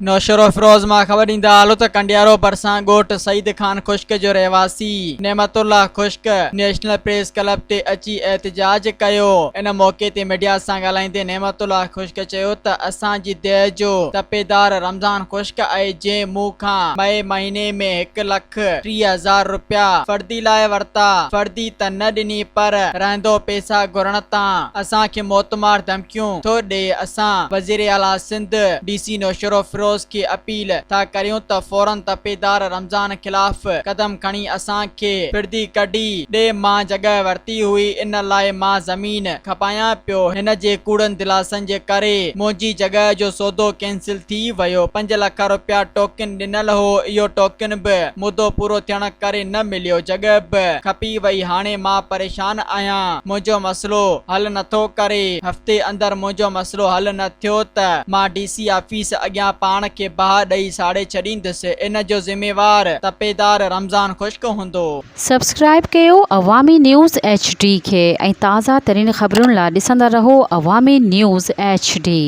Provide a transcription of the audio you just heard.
نوشهروفيروز مان خبر ڏيندا هلو ته ڪنڊيارو ڀرسان ڳوٺ سعيد خان خشڪ جو رهواسي نعمت الله خشڪ نيشنل پريس ڪلب تي اچي احتجاج ڪيو. ان موقعي تي ميڊيا سان ڳالهائيندي نعمت الله خشڪ چيو ته اسان جي ديهه جو تپيدار رمضان خشڪ آهي جنهن مون کان مئي مهيني ۾ هڪ لک 30,000 رپيا فردي لاء ورتا، فردي ته نه ڏني پر رهندو پيسا گهرڻ تان اسان کي موتمار ڌمڪيون ٿو ڏئي، اسان وزيراعليٰ سنڌ، ڊي سي نوشهروفيروز کي اپيل ٿا ڪريون ته فورن تپيدار رمضان خلاف قدم کڻي اسان کي ڦڙدي ڪڍي ڏي مان جڳهه ورتي هئي ان لاء مان زمين کپايان پيو هن جي ڪوڙن دلاسن جي ڪري منهنجي جڳهه جو سودو ڪينسل ٿي ويو پنج لک روپيا ٽوڪن ڏنل هو اهو ٽوڪن به مدو پورو ٿيڻ ڪري نه مليو جڳهه به کپي وئي هاڻي مان پريشان آهيان منهنجو مسئلو حل نٿو ڪري هفتي اندر منهنجو مسئلو حل نه ٿيو ته مان ڊي سي آفيس اڳيان پاڻ کي باهه ڏئي ساڙي ڇڏيندس ان جو ذميوار تپيدار رمضان خشڪ هوندو. سبسڪرائيب ڪيو عوامي نيوز ايڇ ڊي کي ۽ تازه ترين خبرن لا ڏسندا رهو عوامي نيوز ايڇ ڊي.